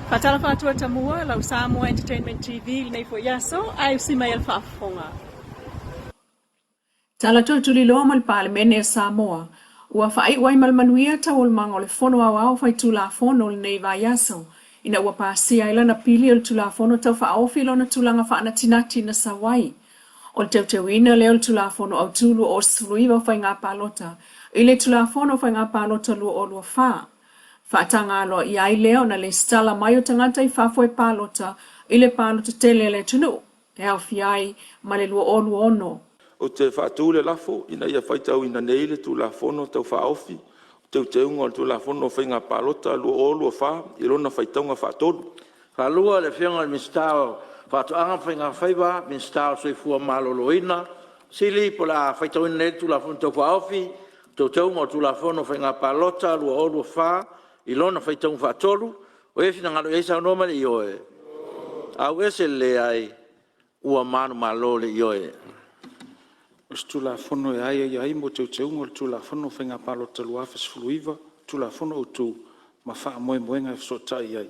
Faatalofa atu Tamua, lau Samoa Entertainment TV i lenei foi aso, ae usi mai a le faafofoga. Tala tulituliloa ma le Palemene a Samoa, ua faaiu ai ma le manuia taualumaga o le Fono Aoao Faitulafono i lenei vaiaso, ina ua pasia ai lana pili o le Tulafono Tau Faaofi i lona tulaga faanatinati na sau ai. O le teuteuina lea o le Tulafono Autu 2019 o Faiga Palota i le Tulafono o Faiga Palota 2024. Faataga aloaia ai lea ona lesitala mai o tagata i fafo e palota i le palota tele a le atunuu e aofia ai ma le 2026. Ou te faatu le lafo, Ina ia faitauina nei le Tulafono Tau Faaofi o Teuteuga o le Tulafono o Faiga Palota 2024 i lona faitauga faatolu. Faafetai i lau Afioga i le Minisita o Faatoaga ma Faiga Faiva, Minisita o le Soifua Maloloina. Po o le a faitauina nei le Tulafono Tau Faaofi o Teuteuga o le Tulafono o Faiga Palota 2024 i lona faitauga faatolu. Ua i ai le finagalo e saunoa mai le ioe, auese le leai. Ua manumalo le ioe. O se Tulafono e aiaia ai mo Teuteuga o le Tulafono o Faiga Palota 2019, Tulafono Autu ma faamoemoega e fesootai i ai.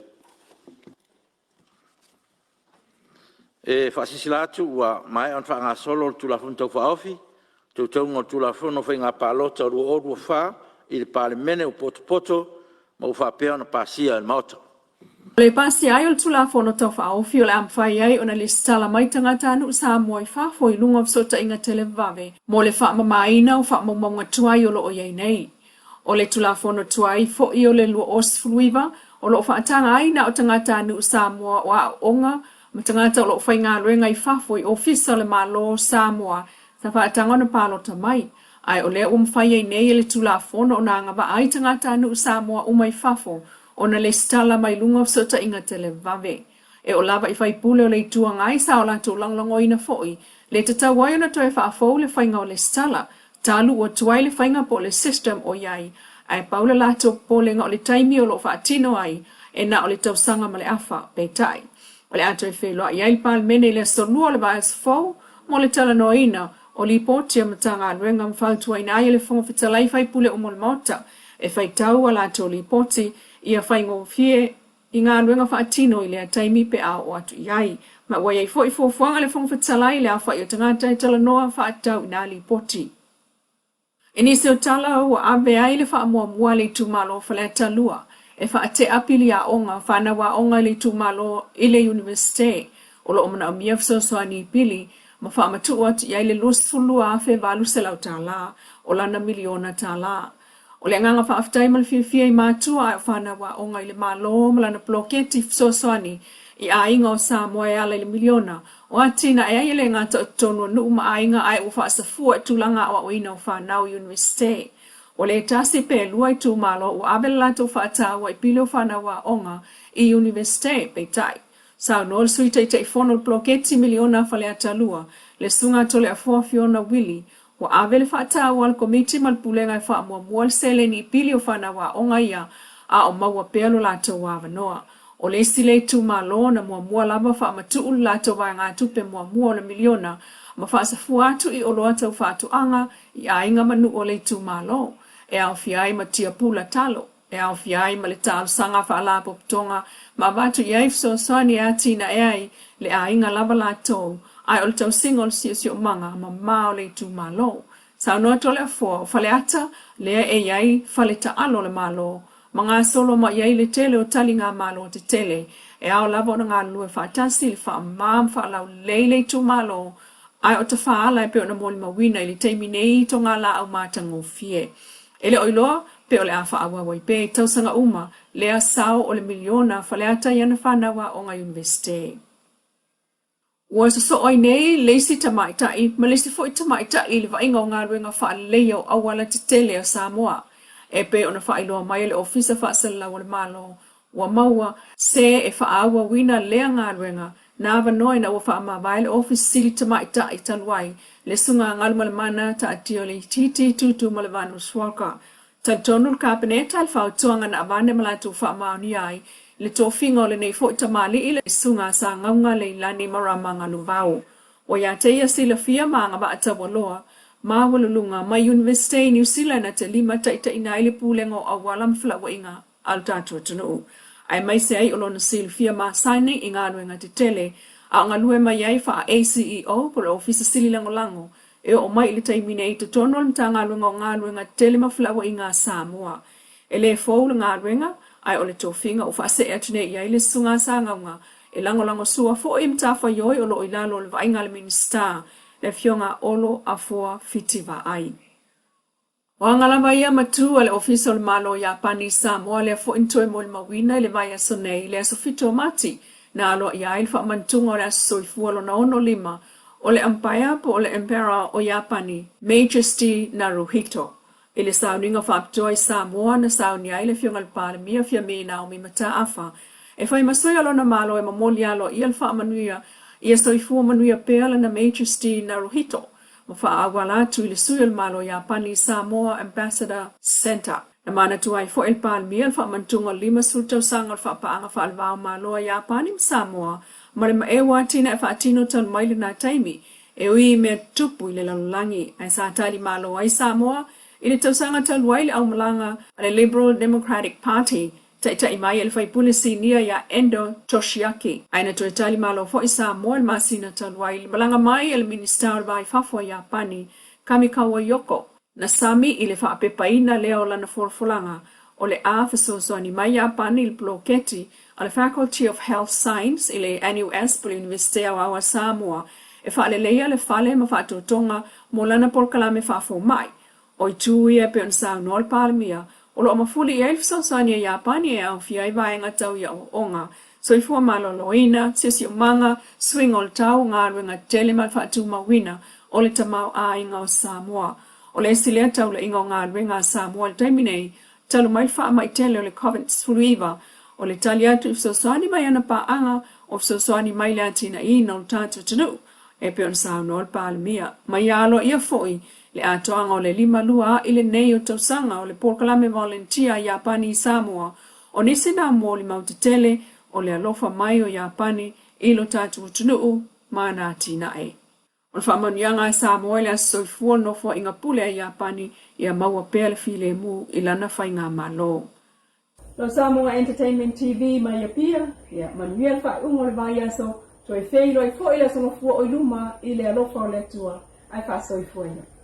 E faasilasila atu ua maea ona faagasolo le Tulafono Tau Faaofi o Teuteuga o le Tulafono o Faiga Palota 2024 i le Palemene ua potopoto ma ua faapea ona pasia e le Maota. O le pasia ai o le Tulafono Tau Faaofi o le a mafai ai ona lesitala mai tagatanuu Samoa i fafo i luga o fesootaiga televavave mo le faamamaina o faamaumauga tuai o lo o i ai nei. O le Tulafono tuai foi o le 2019 o lo o faataga ai na o tagatanuu Samoa o aooga ma tagata o lo o faigaluega i fafo i Ofisa o le Malo o Samoa sa faataga ona palota mai, ae o lea ua mafai ai nei e le Tulafono ona agavaa ai tagatanuu Samoa uma i fafo ona lesitala mai luga o fesootaiga televave. E oo lava i faipule o le Itu Agai sa o latou lagolagoina foi le tatau ai ona toe faafou le faiga o lesitala, talu ua tuai le faiga po o le system o i ai, ae pau le latou popolega o le taimi o lo o faatino ai e na o le tausaga ma le afa. Peitai, o le a toe feiloai ai le Palemene i le aso Lua o le vaiaso fou mo le talanoaina o lipoti a Matagaluega ma fautuaina ai e le Fofoga Fetalai faipule uma o le Maota e faitau a latou lipoti ia faigofie i galuega faatino i lea taimi pe a oo atu i ai. Ma ua i ai foi fuafuaga a le Fofoga Fetalai i le aofai o tagata e talanoa faatatau i nā lipoti. I nisi o tala ua ave ai le faamuamua a le itumalo o Faleata 2 e faatea pili aoga, fanau aoga i le itumalo i le Iunivesite o lo o manaomia fesoasoani i pili ma faamatuu atu i ai le $22,800 o lana miliona tala. O le agaga faafetai ma le fiafia i matua ae o fanau aoga i le Malo ma lana poloketi fesoasoani i aiga o Samoa e ala i le miliona o atinae ai e le gata o totonu o nuu ma aiga ae ua faasafua i tulaga aoaoina o fanau i Iunivesite. Ua le tasi pe lua itumalo ua ave le latou faataua i pili o fanau aoga i Iunivesite, peitai, saunoa le Sui Taitaifono o le Poloketi Miliona a Faleata 2, le Susuga Toleafoa Fiona Willie, Ua ave le faataua a le Komiti ma le Pulega e faamuamua le seleni i pili o fanau aoga ia a o maua pea lo latou avanoa. O le isi lea itumalo na muamua lava faamatuu le latou vaegatupe muamua o le miliona ma faasafua atu i oloa tau faatoaga i aiga ma nuu o le itumalo, e aofia ai ma tiapula talo. e aofia ai ma le talosaga a faalapotopotoga ma avatu i ai fesoasoani e atinae ai le aiga lava latou, ae o le tausiga o le siosiomaga mama o le itumalo. Saunoa Toleafoa, o Faleata lea e i ai fale taalo o le Malo ma gasolo mai ai le tele o taligamalo tetele, e ao lava ona galulue faatasi i le faamama ma faalaulelei le itumalo, ae o tafaala e pei ona molimauina i le taimi nei i togalaau matagofie. E le o iloa pe o le a faaauau ai pea i tausaga uma lea sao o le miliona a Faleata i ana fanau aoga Iunivesite. Ua sosoo ai nei le isi tamaitai ma le isi foi tamaitai i le vaaiga o galuega faaleleia o auala tetele a Samoa e pei ona faailoa mai e le Ofisa Faasalalau o le Malo ua maua se e faaauauina lea galuega na avanoa ina ua faamavae le Ofisa Sili Tamaitai talu ai le Susuga Galumalemana Taatia o Leititi Tutumalevanu Schwalger. Talitonu le Kapeneta i le fautuaga na avane ma latou faamaonia ai le tofiga o lenei foi tamalii le Susuga Sagauga Leilani Marama Galuvao. Ua ia te ia silafia ma agavaa taualoa maualuluga mai Iunivesite i Niu Sila na te limataitaiina ai le Pulega o Auala ma Felauaiga a lo tatou atunuu. aemaise ai o lona silafia masani i galuega tetele a o galue mai ai faa-ACEO po o le Ofisa Sili Lagolago e oo mai i le taimi nei i totonu o le Matagaluega o Galuega Tetele ma Felauaiga a Samoa. E le fou le galuega, ae o le tofiga ua faasee atu nei i ai le Susuga a Sagauga e lagolagosua foi i matafaioi o lo o i lalo o le vaaiga a le Minisita, le Afioga a Olo Afoa Fiti Vaai. O aga lava ia ma tu a le Ofisa o le Malo o Iapani i Samoa lea foi na toe molimauina i le vaiaso nei i le aso 7 o Mati, na aloaia ai le faamanatuga o le Aso Soifua lona 65 o le Ampaea po o le Emperor o Iapani, Majesty Naruhito. I le sauniga faapitoa i Samoa na saunia ai le Afioga i le Palemia Fiame Naomi Mataafa e fai ma sui o lona Malo e momoli aloaia le faamanuia ia soifua manuia pea lana Majesty Naruhito ma faaauala atu i le sui o le Malo o Iapani i Samoa Ambassador Centre. Na manatua ai foi e le Palemia le faamanatuga o le 50 tausaga o le faapaaga faale-va-o-Malo a Iapani ma Samoa ma le maeu o atinae faatino talu mai lena taimi e ui i mea tutupu i le lalolagi ae sa tali malo ai Samoa i le tausaga talu ai le aumalaga a le Liberal Democratic Party taitai mai e le faipule sinia ia Endo Toshiaki. Ae na toe tali malo foi Samoa i le masina talu ai i le malaga mai a le Minisita o le Va i Fafo a Iapani, Kamikawa Yoko, na sami i le faapepaina lea o lana folafolaga o le a fesoasoani mai Iapani i le poloketi a le Faculty of Health Science i le NUS po o le Iunivesite Aoao a Samoa e faaleleia le fale ma faatotoga mo lana polokalame faafomai. O itu ia e pei ona saunoa le Palemia, o lo o mafuli i ai le fesoasoani a Iapani e aofia ai vaega tau i aoaoga, soifua maloloina, siosiomaga, suiga o le tau, galuega tetele ma le faatumauina o le tamaoaiga o Samoa. O le isi lea taulaiga o galuega a Samoa i le taimi nei, talu mai le faamai tele o le Covid-19, o le tali atu i fesoasoani mai ana paaga o fesoasoani mai i le atinaeina o le tatou atunuu, e pei ona saunoa le Palemia. Ma ia aloaia foi le atoaga o le 52 i lenei o tausaga o le polokalame volunteer a Iapani i Samoa, o nisi na molimau tetele o le alofa mai o Iapani i lo tatou atunuu ma ana atinae. O le faamanuiaga a Samoa i le Aso Soifua o le Nofoaiga Pule a Iapani ia maua pea le filemu i lana faigamalo. Lo Samoa Entertainment TV mai Apia, ia manuia le faaiuga o le vaiaso, toe feiloai foi le Aso Gafua o i luma i le alofa o le Atua, ae faasoifua ia.